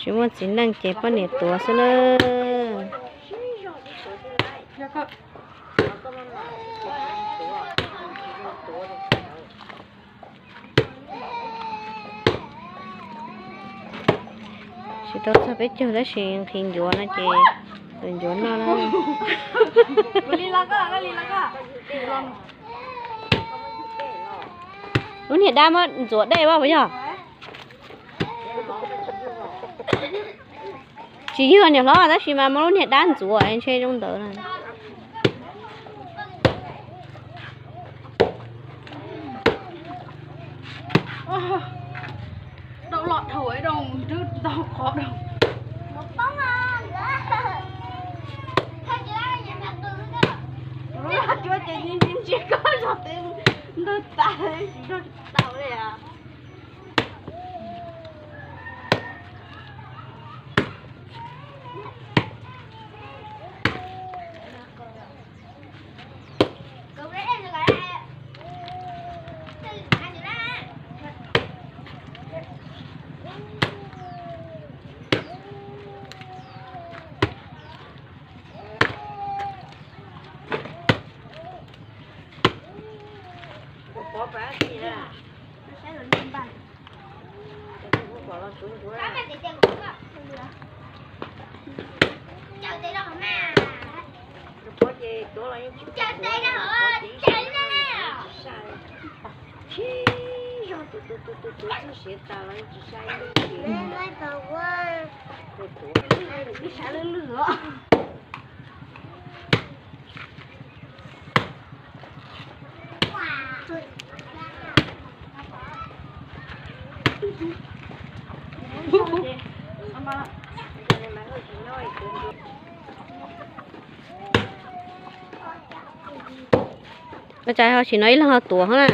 Tsis muaj txiv neej ces poj niam tuav xwb na. Tsis tau txog peb caug tab sis nqhis ncuav no ces tus ncuav noj na. Lub niag dab muab ntxuav dej vaj puas yog? Tsis yog niam hlob tab sis mas muab lub niag dab ntxuav ntshe zoo ntawd na. Dau los dhau dau nrub tau qhov dau. Cuab ces ntsia koj zog twb ntug tas tsis zog tau li. Ua cas ho tsis no ib leeg ho tuav hov na?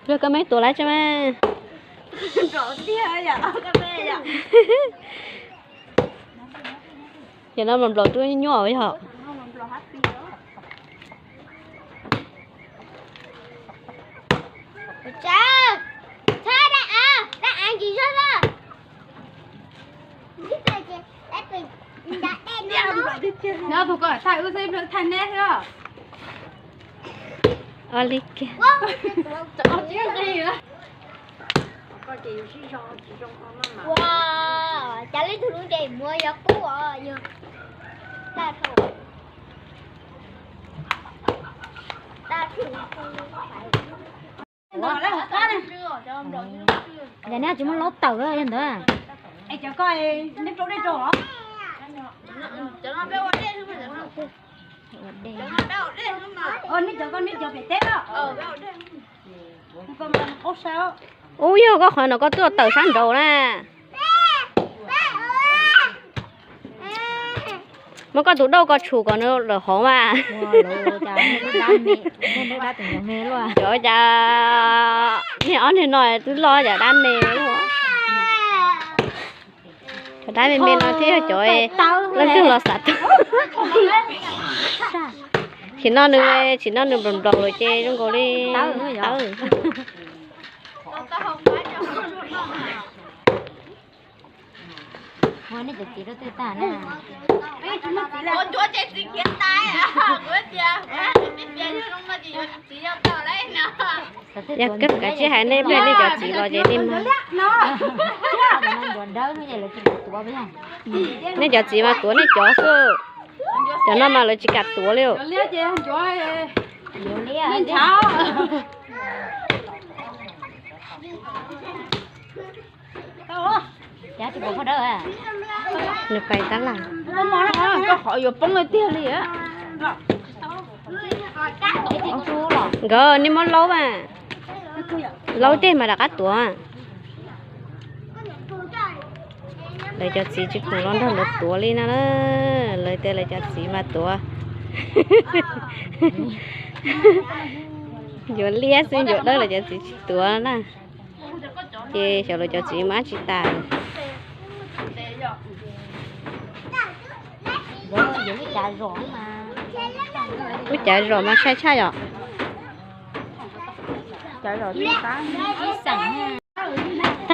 Luag koj meb tuav lawm tsis mas. Ces no nplaum nplaum rub nyuaj yog. Tus koj thaij wb xwb, thaij neb xwb. Ua li kiag. Cas li tus lub nres muag yog qub os, yog daj dhau. Yog nej tsis muaj laub tawm li ntawd. Ub, yog koj qhov no koj tuaj tawm sab nraud na. Muab koj tus dauj ko tshum kom nws lawm hauv mas. Cov cas niag ob niag no twb loj cas dab me ua. Cov dab me me no thiaj yog cov leej twg los xav tau. Tsis no nws, tsis no nws nplaum nplaum lawm ces zoo nkaus li tawb. Yog koj kav tsij hais nej pliag nej cov txiv los ces nej, nej cov txiv mas tuav nej cov xwb, cov no mas lawv tsis kam tuav li. Nws pais tab laj. Koj qhov yuav poob tiag li. Nkawd niag mob laub mas, laub tej mas rov qab tuav. Lawv cov txiv tsis khoom los nrog lawv tuav li no na. Lawv tias lawv cov txiv mas tuav. Yuav liab xwb, yuav dawb lawv cov txiv tsis tuav na. Ces xyov lawv cov txiv mas dab tsi tas. Lub cav zom mas sai tshaj yom.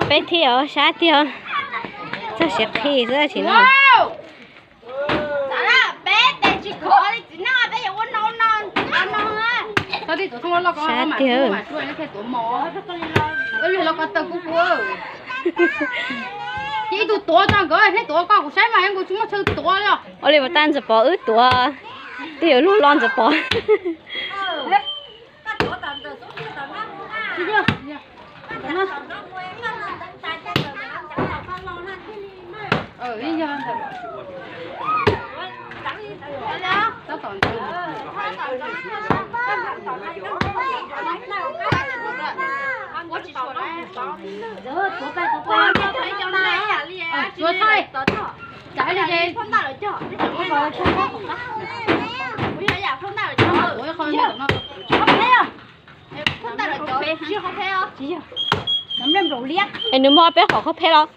Peb thiaj sab tiag, txog siav qhi xwb tsis no. Sab tiag. Ua li puas tag Ntxawm Pov wb tuav, twb yuav luag lo Ntxawm Pov. Es nws muaj peb qhov khaub pheeb los?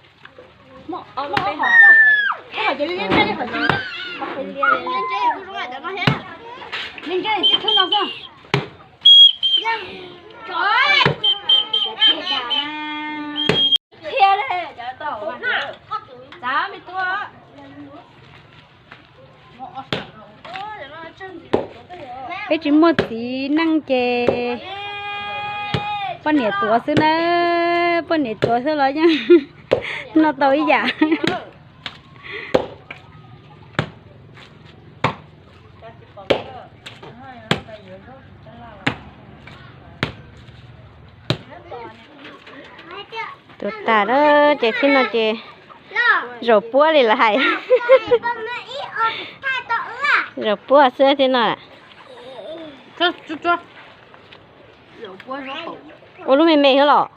Peb tsis muaj txiv neej ces poj niam tuav xwb na, poj niam tuav xwb los yeej noj tau ib yam. Tuav tas lawm ces txij no ces zaum puab li lawv hais. Zaum puab xwb txij no. Ua lub me me xwb los?